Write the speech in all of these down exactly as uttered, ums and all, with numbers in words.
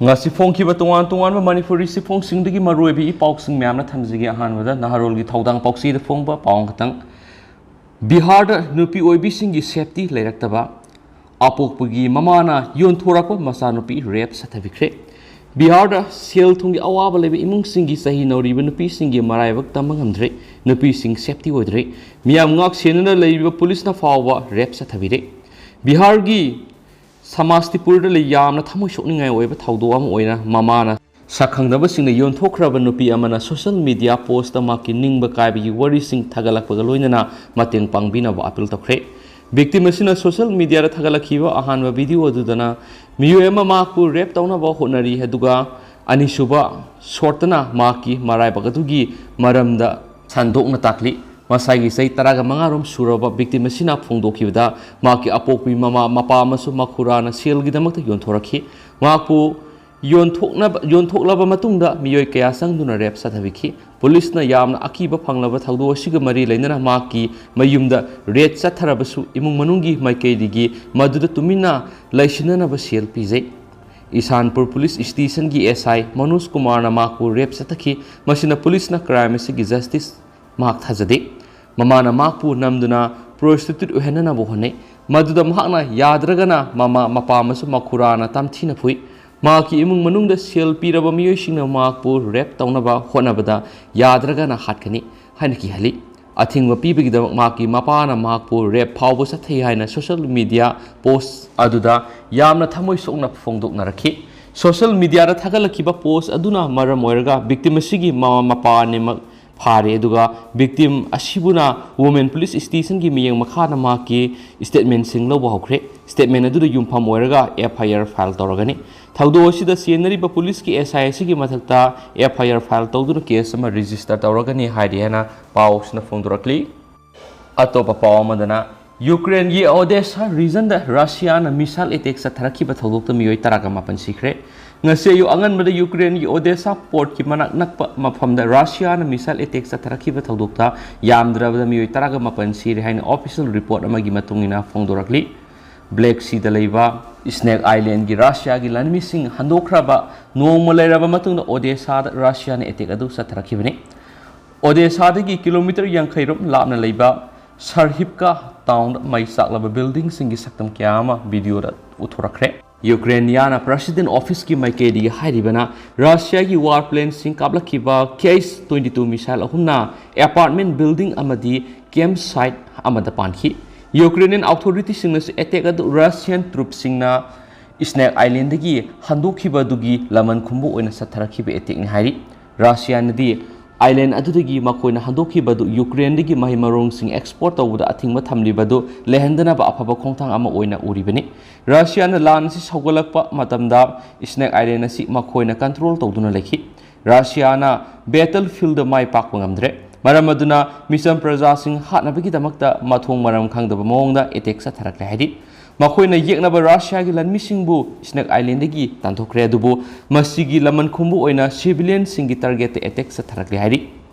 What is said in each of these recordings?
ꯉꯁꯤ ꯐꯣꯡꯈꯤꯕ ꯇꯣꯉꯥꯟ ꯇꯣꯉꯥꯟꯕ ꯃꯅꯤꯄꯨꯔꯤ ꯆꯦꯐꯣꯡꯁꯤꯡꯗꯒꯤ ꯃꯔꯨꯑꯣꯏꯕ ꯏ ꯄꯥꯎꯁꯤꯡ ꯃꯌꯥꯝꯅ ꯊꯝꯖꯒꯦ꯫ ꯑꯍꯥꯟꯕꯗ ꯅꯍꯥꯔꯣꯜꯒꯤ ꯊꯧꯗꯥꯡ ꯄꯥꯎꯆꯦꯗ ꯐꯣꯡꯕ ꯄꯥꯎ ꯑꯃꯈꯛꯇꯪ꯫ ꯕꯤꯍꯥꯔꯗ ꯅꯨꯄꯤ ꯑꯣꯏꯕꯤꯁꯤꯡꯒꯤ ꯁꯦꯐꯇꯤ ꯂꯩꯔꯛꯇꯕ, ꯑꯄꯣꯛꯄꯒꯤ ꯃꯃꯥꯅ ꯌꯣꯟꯊꯣꯔꯛꯄ ꯃꯆꯥꯅꯨꯄꯤ ꯔꯦꯞ ꯆꯠꯊꯕꯤꯈ꯭ꯔꯦ꯫ ꯕꯤꯍꯥꯔꯗ ꯁꯦꯜ ꯊꯨꯝꯒꯤ ꯑꯋꯥꯕ ꯂꯩꯕ ꯏꯃꯨꯡꯁꯤꯡꯒꯤ ꯆꯍꯤ ꯅꯧꯔꯤꯕ ꯅꯨꯄꯤꯁꯤꯡꯒꯤ ꯃꯔꯥꯏꯕꯛ ꯇꯝꯕ ꯉꯝꯗ꯭ꯔꯦ꯫ ꯅꯨꯄꯤꯁꯤꯡ ꯁꯦꯐꯇꯤ ꯑꯣꯏꯗ꯭ꯔꯦ꯫ ꯃꯤꯌꯥꯝ ꯉꯥꯛ ꯁꯦꯟꯅꯅ ꯂꯩꯔꯤꯕ ꯄꯨꯂꯤꯁꯅ ꯐꯥꯎꯕ ꯔꯦꯞ ꯆꯠꯊꯕꯤꯔꯦ꯫ ꯕꯤꯍꯥꯔꯒꯤ ꯁꯃꯥꯁꯇꯤꯄꯨꯔꯗ ꯂꯩ ꯌꯥꯝꯅ ꯊꯃꯣꯏ ꯁꯣꯛꯅꯤꯡꯉꯥꯏ ꯑꯣꯏꯕ ꯊꯧꯗꯣꯛ ꯑꯃ ꯑꯣꯏꯅ ꯃꯃꯥꯅ ꯁꯛꯈꯪꯗꯕꯁꯤꯡꯅ ꯌꯣꯟꯊꯣꯛꯈ꯭ꯔꯕ ꯅꯨꯄꯤ ꯑꯃꯅ ꯁꯣꯁꯤꯌꯦꯜ ꯃꯤꯗꯤꯌꯥ ꯄꯣꯁꯇ ꯃꯍꯥꯛꯀꯤ ꯅꯤꯡꯕ ꯀꯥꯏꯕꯒꯤ ꯋꯥꯔꯤꯁꯤꯡ ꯊꯥꯒꯠꯂꯛꯄꯒ ꯂꯣꯏꯅꯅ ꯃꯇꯦꯡ ꯄꯥꯡꯕꯤꯅꯕ ꯑꯄꯤꯜ ꯇꯧꯈ꯭ꯔꯦ꯫ ꯚꯤꯛꯇꯤꯝ ꯑꯁꯤꯅ ꯁꯣꯁꯤꯌꯦꯜ ꯃꯤꯗꯤꯌꯥꯗ ꯊꯥꯒꯠꯂꯛꯈꯤꯕ ꯑꯍꯥꯟꯕ ꯚꯤꯗꯤꯑꯣ ꯑꯗꯨꯗꯅ ꯃꯤꯑꯣꯏ ꯑꯃ ꯃꯍꯥꯛꯄꯨ ꯔꯦꯞ ꯇꯧꯅꯕ ꯍꯣꯠꯅꯔꯤ, ꯑꯗꯨꯒ ꯑꯅꯤꯁꯨꯕ ꯁꯣꯠꯇꯅ ꯃꯍꯥꯛꯀꯤ ꯃꯔꯥꯏꯕꯛ ꯑꯗꯨꯒꯤ ꯃꯔꯝꯗ ꯁꯟꯗꯣꯛꯅ ꯇꯥꯛꯂꯤ꯫ ꯃꯁꯥꯒꯤ ꯆꯍꯤ ꯇꯔꯥꯒ ꯃꯉꯥ ꯔꯣꯝ ꯁꯨꯔꯕ ꯚꯤꯛꯇꯤꯝ ꯑꯁꯤꯅ ꯐꯣꯡꯗꯣꯛꯈꯤꯕꯗ, ꯃꯍꯥꯛꯀꯤ ꯑꯄꯣꯛꯄꯤ ꯃꯃꯥ ꯃꯄꯥ ꯑꯃꯁꯨꯡ ꯃꯈꯨꯔꯥꯅ ꯁꯦꯜꯒꯤꯗꯃꯛꯇ ꯌꯣꯟꯊꯣꯔꯛꯈꯤ꯫ ꯃꯍꯥꯛꯄꯨ ꯌꯣꯟꯊꯣꯛꯅꯕ, ꯌꯣꯟꯊꯣꯛꯂꯕ ꯃꯇꯨꯡꯗ ꯃꯤꯑꯣꯏ ꯀꯌꯥ ꯆꯪꯗꯨꯅ ꯔꯦꯞ ꯆꯠꯊꯕꯤꯈꯤ꯫ ꯄꯨꯂꯤꯁꯅ ꯌꯥꯝꯅ ꯑꯀꯤꯕ ꯐꯪꯂꯕ ꯊꯧꯗꯣꯛ ꯑꯁꯤꯒ ꯃꯔꯤ ꯂꯩꯅꯅ ꯃꯍꯥꯛꯀꯤ ꯃꯌꯨꯝꯗ ꯔꯦꯗ ꯆꯠꯊꯔꯕꯁꯨ, ꯏꯃꯨꯡ ꯃꯅꯨꯡꯒꯤ ꯃꯥꯏꯀꯩꯗꯒꯤ ꯃꯗꯨꯗ ꯇꯨꯃꯤꯟꯅ ꯂꯩꯁꯤꯟꯅꯅꯕ ꯁꯦꯜ ꯄꯤꯖꯩ꯫ ꯏꯁꯥꯟꯄꯨꯔ ꯄꯨꯂꯤꯁ ꯁ꯭ꯇꯦꯁꯟꯒꯤ ꯑꯦꯁ ꯑꯥꯏ ꯃꯅꯣꯖ ꯀꯨꯃꯥꯔꯅ ꯃꯍꯥꯛꯄꯨ ꯔꯦꯞ ꯆꯠꯊꯈꯤ꯫ ꯃꯁꯤꯅ ꯄꯨꯂꯤꯁꯅ ꯀ꯭ꯔꯥꯏꯝ ꯑꯁꯤꯒꯤ ꯖꯁꯇꯤꯁ ꯃꯍꯥꯛ ꯊꯥꯖꯗꯦ꯫ ꯃꯃꯥꯅ ꯃꯍꯥꯛꯄꯨ ꯅꯝꯗꯨꯅ ꯄ꯭ꯔꯣꯁꯇꯤꯇ꯭ꯌꯨꯠ ꯑꯣꯏꯍꯟꯅꯅꯕ ꯍꯣꯠꯅꯩ꯫ ꯃꯗꯨꯗ ꯃꯍꯥꯛꯅ ꯌꯥꯗ꯭ꯔꯒꯅ ꯃꯃꯥ, ꯃꯄꯥ ꯑꯃꯁꯨꯡ ꯃꯈꯨꯔꯥꯅ ꯇꯝꯊꯤꯅ ꯐꯨꯏ꯫ ꯃꯍꯥꯛꯀꯤ ꯏꯃꯨꯡ ꯃꯅꯨꯡꯗ ꯁꯦꯜ ꯄꯤꯔꯕ ꯃꯤꯑꯣꯏꯁꯤꯡꯅ ꯃꯍꯥꯛꯄꯨ ꯔꯦꯞ ꯇꯧꯅꯕ ꯍꯣꯠꯅꯕꯗ ꯌꯥꯗ꯭ꯔꯒꯅ ꯍꯥꯠꯀꯅꯤ ꯍꯥꯏꯅ ꯀꯤꯍꯜꯂꯤ꯫ ꯑꯊꯤꯡꯕ ꯄꯤꯕꯒꯤꯗꯃꯛ ꯃꯍꯥꯛꯀꯤ ꯃꯄꯥꯅ ꯃꯍꯥꯛꯄꯨ ꯔꯦꯞ ꯐꯥꯎꯕ ꯆꯠꯊꯩ ꯍꯥꯏꯅ ꯁꯣꯁꯤꯌꯦꯜ ꯃꯤꯗꯤꯌꯥ ꯄꯣꯁ ꯑꯗꯨꯗ ꯌꯥꯝꯅ ꯊꯃꯣꯏ ꯁꯣꯛꯅ ꯐꯣꯡꯗꯣꯛꯅꯔꯛꯈꯤ꯫ ꯁꯣꯁꯤꯌꯦꯜ ꯃꯤꯗꯤꯌꯥꯗ ꯊꯥꯒꯠꯂꯛꯈꯤꯕ ꯄꯣꯁ ꯑꯗꯨꯅ ꯃꯔꯝ ꯑꯣꯏꯔꯒ ꯚꯤꯛꯇꯤꯝ ꯑꯁꯤꯒꯤ ꯃꯃꯥ ꯃꯄꯥ ꯑꯅꯤꯃꯛ ꯐꯥꯔꯦ, ꯑꯗꯨꯒ ꯚꯤꯛꯇꯤꯝ ꯑꯁꯤꯕꯨꯅ ꯋꯨꯃꯦꯟ ꯄꯨꯂꯤꯁ ꯁ꯭ꯇꯦꯁꯟꯒꯤ ꯃꯤꯠꯌꯦꯡ ꯃꯈꯥꯗ ꯃꯍꯥꯛꯀꯤ ꯁ꯭ꯇꯦꯠꯃꯦꯟꯁꯤꯡ ꯂꯧꯕ ꯍꯧꯈ꯭ꯔꯦ꯫ ꯁ꯭ꯇꯦꯠꯃꯦꯟ ꯑꯗꯨꯗ ꯌꯨꯝꯐꯝ ꯑꯣꯏꯔꯒ ꯑꯦꯐ ꯑꯥꯏ ꯑꯥꯔ ꯐꯥꯏꯜ ꯇꯧꯔꯒꯅꯤ꯫ ꯊꯧꯗꯣꯛ ꯑꯁꯤꯗ ꯆꯦꯟꯅꯔꯤꯕ ꯄꯨꯂꯤꯁꯀꯤ ꯑꯦꯁ ꯑꯥꯏ ꯑꯁꯤꯒꯤ ꯃꯊꯛꯇ ꯑꯦꯐ ꯑꯥꯏ ꯑꯥꯔ ꯐꯥꯏꯜ ꯇꯧꯗꯨꯅ ꯀꯦꯁ ꯑꯃ ꯔꯦꯖꯤꯁꯇꯔ ꯇꯧꯔꯒꯅꯤ ꯍꯥꯏꯔꯤ ꯍꯥꯏꯅ ꯄꯥꯎꯁꯤꯅ ꯐꯣꯡꯗꯣꯔꯛꯂꯤ꯫ ꯑꯇꯣꯞꯄ ꯄꯥꯎ ꯑꯃꯗꯅ, ꯌꯨꯀ꯭ꯔꯦꯟꯒꯤ ꯑꯣꯗꯦꯁꯥ ꯔꯤꯖꯟꯗ ꯔꯁꯤꯌꯥꯅ ꯃꯤꯁꯥꯏꯜ ꯑꯦꯇꯦꯛ ꯆꯠꯊꯔꯛꯈꯤꯕ ꯊꯧꯗꯣꯛꯇ ꯃꯤꯑꯣꯏ ꯇꯔꯥꯒ ꯃꯥꯄꯟ ꯁꯤꯈ꯭ꯔꯦ꯫ ꯉꯁꯤ ꯑꯌꯨꯛ ꯑꯉꯟꯕꯗ ꯌꯨꯀ꯭ꯔꯦꯟꯒꯤ ꯑꯣꯗꯦꯁꯥ ꯄꯣꯔꯠꯀꯤ ꯃꯅꯥꯛ ꯅꯛꯄ ꯃꯐꯝꯗ ꯔꯁꯤꯌꯥꯅ ꯃꯤꯁꯥꯏꯜ ꯑꯦꯇꯦꯛ ꯆꯠꯊꯔꯛꯈꯤꯕ ꯊꯧꯗꯣꯛꯇ ꯌꯥꯝꯗ꯭ꯔꯕꯗ ꯃꯤꯑꯣꯏ ꯇꯔꯥꯒ ꯃꯥꯄꯟ ꯁꯤꯔꯦ ꯍꯥꯏꯅ ꯑꯣꯐꯤꯁꯤꯌꯦꯜ ꯔꯤꯄꯣꯔꯠ ꯑꯃꯒꯤ ꯃꯇꯨꯡ ꯏꯟꯅ ꯐꯣꯡꯗꯣꯔꯛꯂꯤ꯫ Black Seaꯗ ꯂꯩꯕ Snake Islandꯒꯤ ꯔꯁꯤꯌꯥꯒꯤ ꯂꯥꯟꯃꯤꯁꯤꯡ ꯍꯟꯗꯣꯛꯈ꯭ꯔꯕ ꯅꯣꯡꯃ ꯂꯩꯔꯕ ꯃꯇꯨꯡꯗ Odesaꯗ ꯔꯁꯤꯌꯥꯅ attack ꯑꯗꯨ ꯆꯠꯊꯔꯛꯈꯤꯕꯅꯤ꯫ Odesaꯗꯒꯤ kilometre ꯌꯥꯡꯈꯩ ꯔꯣꯝ ꯂꯥꯞꯅ ꯂꯩꯕ Sarhivka townꯗ ꯃꯩ ꯆꯥꯛꯂꯕ buildingꯁꯤꯡꯒꯤ ꯁꯛꯇꯝ ꯀꯌꯥ ꯑꯃ videoꯗ ꯎꯠꯊꯣꯔꯛꯈ꯭ꯔꯦ꯫ Ukrainiaꯅ President Officeꯀꯤ ꯃꯥꯏꯀꯩꯗꯒꯤ ꯍꯥꯏꯔꯤꯕꯅ, ꯔꯁꯤꯌꯥꯒꯤ war planeꯁꯤꯡ ꯀꯥꯞꯂꯛꯈꯤꯕ Kh twenty-two missile ꯑꯍꯨꯝꯅ apartment building ꯑꯃꯗꯤ campsite ꯑꯃꯗ ꯄꯥꯟꯈꯤ꯫ Ukrainian authorityꯁꯤꯡꯅꯁꯨ attack ꯑꯗꯨ Russian troopꯁꯤꯡꯅ Snake Islandꯗꯒꯤ ꯍꯟꯗꯣꯛꯈꯤꯕ ꯑꯗꯨꯒꯤ ꯂꯃꯟ ꯈꯨꯝꯕ ꯑꯣꯏꯅ ꯆꯠꯊꯔꯛꯈꯤꯕ attackꯅꯤ ꯍꯥꯏꯔꯤ꯫ ꯔꯁꯤꯌꯥꯅꯗꯤ island ꯑꯗꯨꯗꯒꯤ ꯃꯈꯣꯏꯅ ꯍꯟꯗꯣꯛꯈꯤꯕ ꯑꯗꯨ Ukraineꯗꯒꯤ ꯃꯍꯩ ꯃꯔꯣꯡꯁꯤꯡ export ꯇꯧꯕꯗ ꯑꯊꯤꯡꯕ ꯊꯝꯂꯤꯕ ꯑꯗꯨ ꯂꯩꯍꯟꯗꯅꯕ ꯑꯐꯕ ꯈꯣꯡꯊꯥꯡ ꯑꯃ ꯑꯣꯏꯅ ꯎꯔꯤꯕꯅꯤ꯫ ꯔꯁꯤꯌꯥꯅ ꯂꯥꯟ ꯑꯁꯤ ꯁꯧꯒꯠꯂꯛꯄ ꯃꯇꯝꯗ Snake Island ꯑꯁꯤ ꯃꯈꯣꯏꯅ control ꯇꯧꯗꯨꯅ ꯂꯩꯈꯤ꯫ ꯔꯁꯤꯌꯥꯅ battlefieldꯗ ꯃꯥꯏ ꯄꯥꯛꯄ ꯉꯝꯗ꯭ꯔꯦ꯫ ꯃꯔꯝ ꯑꯗꯨꯅ ꯃꯤꯆꯝ ꯄ꯭ꯔꯖꯥꯁꯤꯡ ꯍꯥꯠꯅꯕꯒꯤꯗꯃꯛꯇ ꯃꯊꯣꯡ ꯃꯔꯝ ꯈꯪꯗꯕ ꯃꯑꯣꯡꯗ attack ꯆꯠꯊꯔꯛꯂꯦ ꯍꯥꯏꯔꯤ꯫ ꯃꯈꯣꯏꯅ ꯌꯦꯛꯅꯕ ꯔꯁꯤꯌꯥꯒꯤ ꯂꯥꯟꯃꯤꯁꯤꯡꯕꯨ Snake Islandꯗꯒꯤ ꯇꯥꯟꯊꯣꯛꯈ꯭ꯔꯦ, ꯑꯗꯨꯕꯨ ꯃꯁꯤꯒꯤ ꯂꯃꯟ ꯈꯨꯝꯕ ꯑꯣꯏꯅ civilianꯁꯤꯡꯒꯤ targetꯇ attack ꯆꯠꯊꯔꯛꯂꯦ ꯍꯥꯏꯔꯤ꯫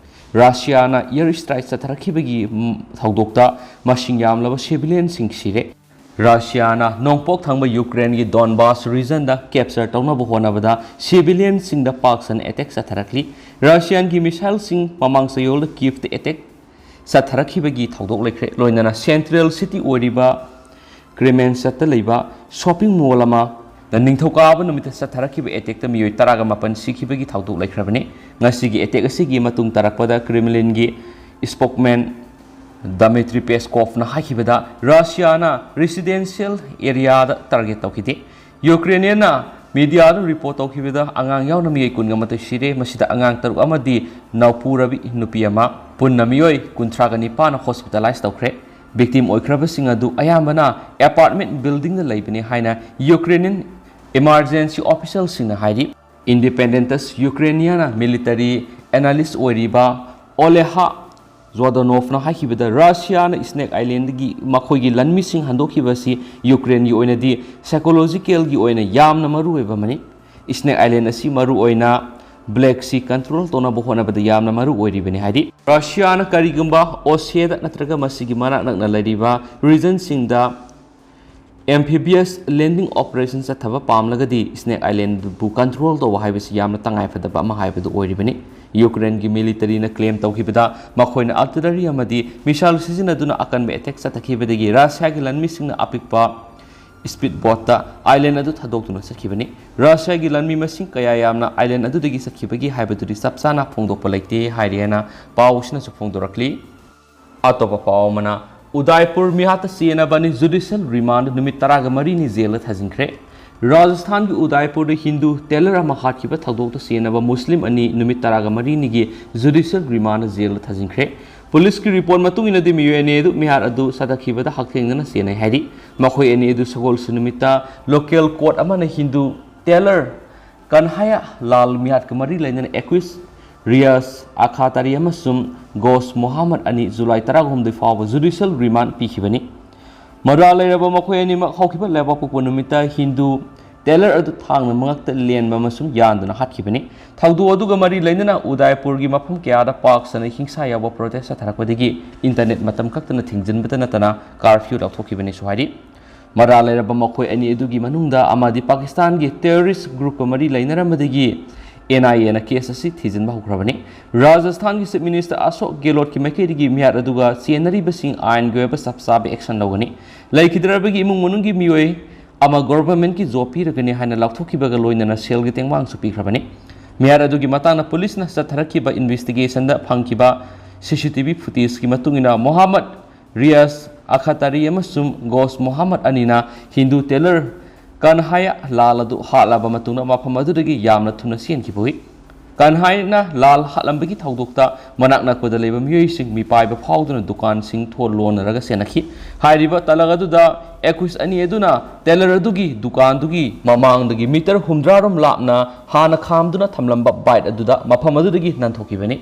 ꯔꯁꯤꯌꯥꯅ air strike ꯆꯠꯊꯔꯛꯈꯤꯕꯒꯤ, ꯎꯝ, ꯊꯧꯗꯣꯛꯇ ꯃꯁꯤꯡ ꯌꯥꯝꯂꯕ civilianꯁꯤꯡ ꯁꯤꯔꯦ꯫ ꯔꯁꯤꯌꯥꯅ ꯅꯣꯡꯄꯣꯛ ꯊꯪꯕ Ukraineꯒꯤ Donbas regionꯗ capture ꯇꯧꯅꯕ ꯍꯣꯠꯅꯕꯗ civilianꯁꯤꯡꯗ ꯄꯥꯛ ꯁꯟꯅ attack ꯆꯠꯊꯔꯛꯂꯤ꯫ Russianꯒꯤ missileꯁꯤꯡ ꯃꯃꯥꯡ ꯆꯌꯣꯜꯗ Kievꯇ attack ꯆꯠꯊꯔꯛꯈꯤꯕꯒꯤ ꯊꯧꯗꯣꯛ ꯂꯩꯈ꯭ꯔꯦ꯫ ꯂꯣꯏꯅꯅ central city ꯑꯣꯏꯔꯤꯕ Kremenchugꯇ ꯂꯩꯕ shopping mall ꯑꯃꯗ ꯅꯤꯡꯊꯧꯀꯥꯕ ꯅꯨꯃꯤꯠꯇ ꯆꯠꯊꯔꯛꯈꯤꯕ attackꯇ ꯃꯤꯑꯣꯏ ꯇꯔꯥꯒ ꯃꯥꯄꯟ ꯁꯤꯈꯤꯕꯒꯤ ꯊꯧꯗꯣꯛ ꯂꯩꯈ꯭ꯔꯕꯅꯤ꯫ ꯉꯁꯤꯒꯤ attack ꯑꯁꯤꯒꯤ ꯃꯇꯨꯡ ꯇꯥꯔꯛꯄꯗ Kremlinꯒꯤ spokesman Dmitry Peskovꯅ ꯍꯥꯏꯈꯤꯕꯗ, ꯔꯁꯤꯌꯥꯅ residential areaꯗ target ꯇꯧꯈꯤꯗꯦ꯫ Ukrainianꯅ mediaꯗ report ꯇꯧꯈꯤꯕꯗ, ꯑꯉꯥꯡ ꯌꯥꯎꯅ ꯃꯤꯑꯣꯏ ꯀꯨꯟꯒ ꯃꯥꯊꯣꯏ ꯁꯤꯔꯦ, ꯃꯁꯤꯗ ꯑꯉꯥꯡ ꯇꯔꯨꯛ ꯑꯃꯗꯤ ꯅꯥꯎꯄꯨꯔꯕꯤ ꯅꯨꯄꯤ ꯑꯃ, ꯄꯨꯟꯅ ꯃꯤꯑꯣꯏ ꯀꯨꯟꯊ꯭ꯔꯥꯒ ꯅꯤꯄꯥꯟꯅ hospitalize ꯇꯧꯈ꯭ꯔꯦ꯫ Victim ꯑꯣꯏꯈ꯭ꯔꯕꯁꯤꯡ ꯑꯗꯨ ꯑꯌꯥꯝꯕꯅ apartment buildingꯗ ꯂꯩꯕꯅꯤ ꯍꯥꯏꯅ Ukrainian emergency officialꯁꯤꯡꯅ ꯍꯥꯏꯔꯤ꯫ Independent Ukrainiana military analyst ꯑꯣꯏꯔꯤꯕ Oleha Zhordanovꯅ ꯍꯥꯏꯈꯤꯕꯗ, ꯔꯁꯤꯌꯥꯅ Snake Islandꯗꯒꯤ ꯃꯈꯣꯏꯒꯤ ꯂꯥꯟꯃꯤꯁꯤꯡ ꯍꯟꯗꯣꯛꯈꯤꯕ ꯑꯁꯤ Ukraineꯒꯤ ꯑꯣꯏꯅꯗꯤ psychologicalꯒꯤ ꯑꯣꯏꯅ ꯌꯥꯝꯅ ꯃꯔꯨꯑꯣꯏꯕ ꯑꯃꯅꯤ꯫ Snake Island ꯑꯁꯤ ꯃꯔꯨꯑꯣꯏꯅ Black Sea control ꯇꯧꯅꯕ ꯍꯣꯠꯅꯕꯗ ꯌꯥꯝꯅ ꯃꯔꯨ ꯑꯣꯏꯔꯤꯕꯅꯤ ꯍꯥꯏꯔꯤ꯫ ꯔꯁꯤꯌꯥꯅ ꯀꯔꯤꯒꯨꯝꯕ Oseaꯗ ꯅꯠꯇ꯭ꯔꯒ ꯃꯁꯤꯒꯤ ꯃꯅꯥꯛ ꯅꯛꯅ ꯂꯩꯔꯤꯕ regionꯁꯤꯡꯗ Amphibious landing operation ꯆꯠꯊꯕ ꯄꯥꯝꯂꯒꯗꯤ Snake Island ꯕꯨ control ꯇꯧꯕ ꯍꯥꯏꯕꯁꯤ ꯌꯥꯝꯅ ꯇꯉꯥꯏꯐꯗꯕ ꯑꯃ ꯍꯥꯏꯕꯗꯨ ꯑꯣꯏꯔꯤꯕꯅꯤ꯫ ꯌꯨꯀ꯭ꯔꯦꯟꯒꯤ military ꯅ claim ꯇꯧꯈꯤꯕꯗ, ꯃꯈꯣꯏꯅ artillery ꯑꯃꯗꯤ missile ꯁꯤꯖꯤꯟꯅꯗꯨꯅ ꯑꯀꯟꯕ attack ꯆꯠꯊꯈꯤꯕꯗꯒꯤ ꯔꯁꯤꯌꯥꯒꯤ ꯂꯥꯟꯃꯤꯁꯤꯡꯅ ꯑꯄꯤꯛꯄ speed boat ꯇ island ꯑꯗꯨ ꯊꯥꯗꯣꯛꯇꯨꯅ ꯆꯠꯈꯤꯕꯅꯤ꯫ ꯔꯁꯤꯌꯥꯒꯤ ꯂꯥꯟꯃꯤ ꯃꯁꯤꯡ ꯀꯌꯥ ꯌꯥꯝꯅ island ꯑꯗꯨꯗꯒꯤ ꯆꯠꯈꯤꯕꯒꯤ ꯍꯥꯏꯕꯗꯨꯗꯤ ꯆꯞ ꯆꯥꯅ ꯐꯣꯡꯗꯣꯛꯄ ꯂꯩꯇꯦ ꯍꯥꯏꯔꯤ ꯍꯥꯏꯅ ꯄꯥꯎ ꯑꯁꯤꯅꯁꯨ ꯐꯣꯡꯗꯣꯔꯛꯂꯤ꯫ ꯑꯇꯣꯞꯄ ꯄꯥꯎ ꯑꯃꯅ, ꯎꯗꯥꯏꯄꯨꯔ ꯃꯤꯍꯥꯠꯇ ꯆꯦꯟꯅꯕꯅꯤ, judicial remand ꯅꯨꯃꯤꯠ ꯇꯔꯥꯒ ꯃꯔꯤꯅꯤ ꯖꯦꯜꯗ ꯊꯥꯖꯤꯟꯈ꯭ꯔꯦ꯫ ꯔꯥꯖꯁꯊꯥꯟꯒꯤ ꯎꯗꯥꯏꯄꯨꯔꯗ ꯍꯤꯟꯗꯨ tailor ꯑꯃ ꯍꯥꯠꯈꯤꯕ ꯊꯧꯗꯣꯛꯇ ꯆꯦꯟꯅꯕ ꯃꯨꯁꯂꯤꯝ ꯑꯅꯤ ꯅꯨꯃꯤꯠ ꯇꯔꯥꯒ ꯃꯔꯤꯅꯤꯒꯤ judicial remand ꯖꯦꯜꯗ ꯊꯥꯖꯤꯟꯈ꯭ꯔꯦ꯫ ꯄꯨꯂꯤꯁꯀꯤ report ꯃꯇꯨꯡ ꯏꯟꯅꯗꯤ ꯃꯤꯑꯣꯏ ꯑꯅꯤ ꯑꯗꯨ ꯃꯤꯍꯥꯠ ꯑꯗꯨ ꯆꯠꯊꯈꯤꯕꯗ ꯍꯛꯊꯦꯡꯅꯅ ꯆꯦꯟꯅꯩ ꯍꯥꯏꯔꯤ꯫ ꯃꯈꯣꯏ ꯑꯅꯤ ꯑꯗꯨ ꯁꯒꯣꯜꯁꯦꯟ ꯅꯨꯃꯤꯠꯇ local court ꯑꯃꯅ ꯍꯤꯟꯗꯨ tailor ꯀꯟꯍꯥꯌꯥ ꯂꯥꯜ ꯃꯤꯍꯥꯠꯀ ꯃꯔꯤ ꯂꯩꯅꯅ accused ꯔꯤꯌꯥꯁ ꯑꯈꯥꯇꯥꯔꯤ ꯑꯃꯁꯨꯡ ꯒꯣꯁ ꯃꯣꯍꯥꯃꯗ ꯑꯅꯤ ꯖꯨꯂꯥꯏ ꯇꯔꯥꯍꯨꯝꯗꯣꯏ ꯐꯥꯎꯕ judicial remand ꯄꯤꯈꯤꯕꯅꯤ꯫ ꯃꯔꯥꯜ ꯂꯩꯔꯕ ꯃꯈꯣꯏ ꯑꯅꯤꯃꯛ ꯍꯧꯈꯤꯕ ꯂꯩꯕꯥꯛꯄꯣꯛꯄ ꯅꯨꯃꯤꯠꯇ ꯍꯤꯟꯗꯨ tailor ꯑꯗꯨ ꯊꯥꯡꯅ ꯃꯉꯛꯇ ꯂꯦꯟꯕ ꯑꯃꯁꯨꯡ ꯌꯥꯟꯗꯨꯅ ꯍꯥꯠꯈꯤꯕꯅꯤ꯫ ꯊꯧꯗꯣꯛ ꯑꯗꯨꯒ ꯃꯔꯤ ꯂꯩꯅꯅ ꯎꯗꯥꯏꯄꯨꯔꯒꯤ ꯃꯐꯝ ꯀꯌꯥꯗ ꯄꯥꯛ ꯁꯟꯅ ꯍꯤꯡꯁꯥ ꯌꯥꯎꯕ protest ꯆꯠꯊꯔꯛꯄꯗꯒꯤ internet ꯃꯇꯝ ꯀꯛꯇꯅ ꯊꯤꯡꯖꯤꯟꯕꯇ ꯅꯠꯇꯅ curfew ꯂꯥꯎꯊꯣꯛꯈꯤꯕꯅꯤꯁꯨ ꯍꯥꯏꯔꯤ꯫ ꯃꯔꯥꯜ ꯂꯩꯔꯕ ꯃꯈꯣꯏ ꯑꯅꯤ ꯑꯗꯨꯒꯤ ꯃꯅꯨꯡꯗ ꯑꯃꯗꯤ ꯄꯥꯀꯤꯁꯇꯥꯟꯒꯤ terrorist group ꯀ ꯃꯔꯤ ꯂꯩꯅꯔꯝꯕꯗꯒꯤ N I A ꯅ case ꯑꯁꯤ ꯊꯤꯖꯤꯟꯕ ꯍꯧꯈ꯭ꯔꯕꯅꯤ꯫ ꯔꯥꯖꯁꯊꯥꯟꯒꯤ Chief Minister ꯑꯁꯣꯛ ꯒꯦꯂꯣꯠꯀꯤ ꯃꯥꯏꯀꯩꯗꯒꯤ ꯃꯤꯍꯥꯠ ꯑꯗꯨꯒ ꯆꯦꯟꯅꯔꯤꯕꯁꯤꯡ ꯑꯥꯏꯟꯒꯤ ꯑꯣꯏꯕ ꯆꯞ ꯆꯥꯕ action ꯂꯧꯒꯅꯤ꯫ ꯂꯩꯈꯤꯗ꯭ꯔꯕꯒꯤ ꯏꯃꯨꯡ ꯃꯅꯨꯡꯒꯤ ꯃꯤꯑꯣꯏ ꯑꯃ government ꯀꯤ job ꯄꯤꯔꯒꯅꯤ ꯍꯥꯏꯅ ꯂꯥꯎꯊꯣꯛꯈꯤꯕꯒ ꯂꯣꯏꯅꯅ ꯁꯦꯜꯒꯤ ꯇꯦꯡꯕꯥꯡꯁꯨ ꯄꯤꯈ꯭ꯔꯕꯅꯤ꯫ ꯃꯤꯍꯥꯠ ꯑꯗꯨꯒꯤ ꯃꯇꯥꯡꯗ ꯄꯨꯂꯤꯁꯅ ꯆꯠꯊꯔꯛꯈꯤꯕ investigation ꯗ ꯐꯪꯈꯤꯕ C C T V footage ꯀꯤ ꯃꯇꯨꯡ ꯏꯟꯅ, ꯃꯣꯍꯥꯃꯗ ꯔꯤꯌꯥꯁ ꯑꯈꯇꯔꯤ ꯑꯃꯁꯨꯡ ꯒꯣꯁ ꯃꯣꯍꯥꯃꯗ ꯑꯅꯤꯅ ꯍꯤꯟꯗꯨ tailor ꯀꯟꯍꯥꯌꯥ ꯂꯥꯜ ꯑꯗꯨ ꯍꯥꯠꯂꯕ ꯃꯇꯨꯡꯗ ꯃꯐꯝ ꯑꯗꯨꯗꯒꯤ ꯌꯥꯝꯅ ꯊꯨꯅ ꯆꯦꯟꯈꯤꯕ ꯎꯏ꯫ ꯀꯟꯍꯥꯌꯥꯅ ꯂꯥꯜ ꯍꯥꯠꯂꯝꯕꯒꯤ ꯊꯧꯗꯣꯛꯇ ꯃꯅꯥꯛ ꯅꯛꯄꯗ ꯂꯩꯕ ꯃꯤꯑꯣꯏꯁꯤꯡ ꯃꯤꯄꯥꯏꯕ ꯐꯥꯎꯗꯨꯅ ꯗꯨꯀꯥꯟꯁꯤꯡ ꯊꯣꯡ ꯂꯣꯟꯅꯔꯒ ꯆꯦꯟꯅꯈꯤ꯫ ꯍꯥꯏꯔꯤꯕ ꯇꯂꯛ ꯑꯗꯨꯗ accused ꯑꯅꯤ ꯑꯗꯨꯅ tailor ꯑꯗꯨꯒꯤ ꯗꯨꯀꯥꯟꯗꯨꯒꯤ ꯃꯃꯥꯡꯗꯒꯤ meter ꯍꯨꯝꯗ꯭ꯔꯥ ꯔꯣꯝ ꯂꯥꯞꯅ ꯍꯥꯟꯅ ꯈꯥꯝꯗꯨꯅ ꯊꯝꯂꯝꯕ bike ꯑꯗꯨꯗ ꯃꯐꯝ ꯑꯗꯨꯗꯒꯤ ꯅꯥꯟꯊꯣꯛꯈꯤꯕꯅꯤ꯫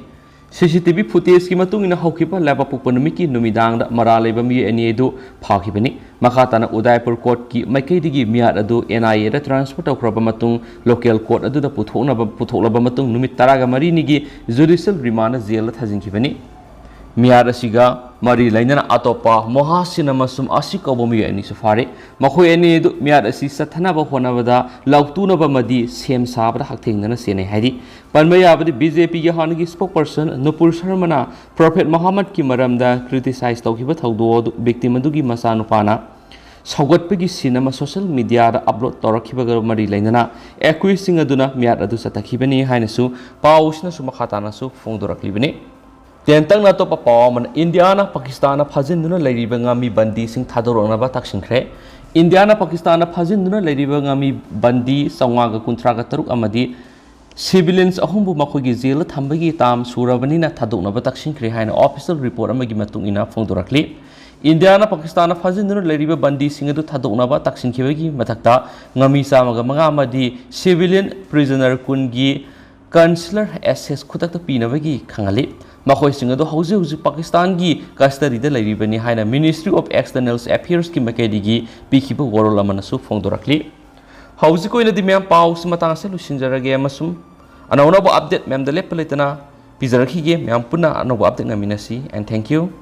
C C T V footage ꯀꯤ ꯃꯇꯨꯡ ꯏꯟꯅ, ꯍꯧꯈꯤꯕ ꯂꯩꯕꯥꯛꯄꯣꯛꯄ ꯅꯨꯃꯤꯠꯀꯤ ꯅꯨꯃꯤꯗꯥꯡꯗ ꯃꯔꯥꯜ ꯂꯩꯕ ꯃꯤꯑꯣꯏ ꯑꯅꯤ ꯑꯗꯨ ꯐꯥꯈꯤꯕꯅꯤ꯫ ꯃꯈꯥ ꯇꯥꯅ ꯎꯗꯥꯏꯄꯨꯔ court ꯀꯤ ꯃꯥꯏꯀꯩꯗꯒꯤ ꯃꯤꯍꯥꯠ ꯑꯗꯨ N I A the transfer ꯇꯧꯈ꯭ꯔꯕ ꯃꯇꯨꯡ, local court ꯑꯗꯨꯗ ꯄꯨꯊꯣꯛꯅꯕ, ꯄꯨꯊꯣꯛꯂꯕ ꯃꯇꯨꯡ ꯅꯨꯃꯤꯠ ꯇꯔꯥꯒ ꯃꯔꯤꯅꯤꯒꯤ judicial remand ꯗ ꯖꯦꯜꯗ ꯊꯥꯖꯤꯟꯈꯤꯕꯅꯤ꯫ ꯃꯤꯍꯥꯠ ꯑꯁꯤꯒ ꯃꯔꯤ ꯂꯩꯅꯅ ꯑꯇꯣꯞꯄ ꯃꯣꯍꯥꯁꯤꯟ ꯑꯃꯁꯨꯡ ꯑꯁꯤ ꯀꯧꯕ ꯃꯤꯑꯣꯏ ꯑꯅꯤꯁꯨ ꯐꯥꯔꯦ꯫ ꯃꯈꯣꯏ ꯑꯅꯤ ꯑꯗꯨ ꯃꯤꯍꯥꯠ ꯑꯁꯤ ꯆꯠꯊꯅꯕ ꯍꯣꯠꯅꯕꯗ ꯂꯥꯎꯇꯨꯅꯕ ꯑꯃꯗꯤ ꯁꯦꯝ ꯁꯥꯕꯗ ꯍꯛꯊꯦꯡꯅꯅ ꯆꯦꯟꯅꯩ ꯍꯥꯏꯔꯤ꯫ ꯄꯟꯕ ꯌꯥꯕꯗꯤ ꯕꯤ ꯖꯦ ꯄꯤꯒꯤ ꯍꯥꯟꯅꯒꯤ spokesperson ꯅꯨꯄꯨꯔ ꯁꯔꯃꯅ Prophet ꯃꯨꯍꯝꯃꯗꯀꯤ ꯃꯔꯝꯗ criticize ꯇꯧꯈꯤꯕ ꯊꯧꯗꯣꯛ ꯑꯗꯨ victim ꯑꯗꯨꯒꯤ ꯃꯆꯥꯅꯨꯄꯥꯅ ꯁꯧꯒꯠꯄꯒꯤ scene ꯑꯃ social media ꯗ upload ꯇꯧꯔꯛꯈꯤꯕꯒ ꯃꯔꯤ ꯂꯩꯅꯅ accusedꯁꯤꯡ ꯑꯗꯨꯅ ꯃꯤꯍꯥꯠ ꯑꯗꯨ ꯆꯠꯊꯈꯤꯕꯅꯤ ꯍꯥꯏꯅꯁꯨ ꯄꯥꯎꯁꯤꯅꯁꯨ ꯃꯈꯥ ꯇꯥꯅꯁꯨ ꯐꯣꯡꯗꯣꯔꯛꯂꯤꯕꯅꯤ꯫ ꯇꯦꯟꯇꯛꯅ ꯑꯇꯣꯞꯄ ꯄꯥꯎ ꯑꯃꯅ, ꯏꯟꯗꯤꯌꯥꯅ ꯄꯥꯀꯤꯁꯇꯥꯟꯅ ꯐꯥꯖꯤꯟꯗꯨꯅ ꯂꯩꯔꯤꯕ ꯉꯥꯃꯤ ꯕꯟꯗꯤꯁꯤꯡ ꯊꯥꯗꯣꯔꯛꯅꯕ ꯇꯛꯁꯤꯟꯈ꯭ꯔꯦ꯫ ꯏꯟꯗꯤꯌꯥꯅ ꯄꯥꯀꯤꯁꯇꯥꯟꯅ ꯐꯥꯖꯤꯟꯗꯨꯅ ꯂꯩꯔꯤꯕ ꯉꯥꯃꯤ ꯕꯟꯗꯤ ꯆꯥꯝꯃꯉꯥꯒ ꯀꯨꯟꯊ꯭ꯔꯥꯒ ꯇꯔꯨꯛ ꯑꯃꯗꯤ civilians ꯑꯍꯨꯝꯕꯨ ꯃꯈꯣꯏꯒꯤ ꯖꯦꯜꯗ ꯊꯝꯕꯒꯤ term ꯁꯨꯔꯕꯅꯤꯅ ꯊꯥꯗꯣꯛꯅꯕ ꯇꯛꯁꯤꯟꯈ꯭ꯔꯦ ꯍꯥꯏꯅ official report ꯑꯃꯒꯤ ꯃꯇꯨꯡ ꯏꯟꯅ ꯐꯣꯡꯗꯣꯔꯛꯂꯤ꯫ ꯏꯟꯗꯤꯌꯥꯅ ꯄꯥꯀꯤꯁꯇꯥꯟꯅ ꯐꯥꯖꯤꯟꯗꯨꯅ ꯂꯩꯔꯤꯕ ꯕꯟꯗꯤꯁꯤꯡ ꯑꯗꯨ ꯊꯥꯗꯣꯛꯅꯕ ꯇꯛꯁꯤꯟꯈꯤꯕꯒꯤ ꯃꯊꯛꯇ ꯉꯥꯃꯤ ꯆꯥꯝꯃꯒ ꯃꯉꯥ ꯑꯃꯗꯤ civilian prisoner ꯀꯨꯟꯒꯤ consular access ꯈꯨꯗꯛꯇ ꯄꯤꯅꯕꯒꯤ ꯈꯪꯍꯜꯂꯤ꯫ ꯃꯈꯣꯏꯁꯤꯡ ꯑꯗꯨ ꯍꯧꯖꯤꯛ ꯍꯧꯖꯤꯛ ꯄꯥꯀꯤꯁꯇꯥꯟꯒꯤ custody ꯗ ꯂꯩꯔꯤꯕꯅꯤ ꯍꯥꯏꯅ Ministry of External Affairs ꯀꯤ ꯃꯥꯏꯀꯩꯗꯒꯤ ꯄꯤꯈꯤꯕ ꯋꯥꯔꯣꯜ ꯑꯃꯅꯁꯨ ꯐꯣꯡꯗꯣꯔꯛꯂꯤ꯫ ꯍꯧꯖꯤꯛ ꯑꯣꯏꯅꯗꯤ ꯃꯌꯥꯝ ꯄꯥꯎꯁꯤ ꯃꯇꯥꯡ ꯑꯁꯤꯗ ꯂꯣꯏꯁꯤꯟꯖꯔꯒꯦ ꯑꯃꯁꯨꯡ ꯑꯅꯧ ꯑꯅꯧꯕ update ꯃꯌꯥꯝꯗ ꯂꯦꯞꯄ ꯂꯩꯇꯅ ꯄꯤꯖꯔꯛꯈꯤꯒꯦ꯫ ꯃꯌꯥꯝ ꯄꯨꯟꯅ ꯑꯅꯧꯕ update ꯉꯥꯏꯃꯤꯟꯅꯁꯤ, and thank you꯫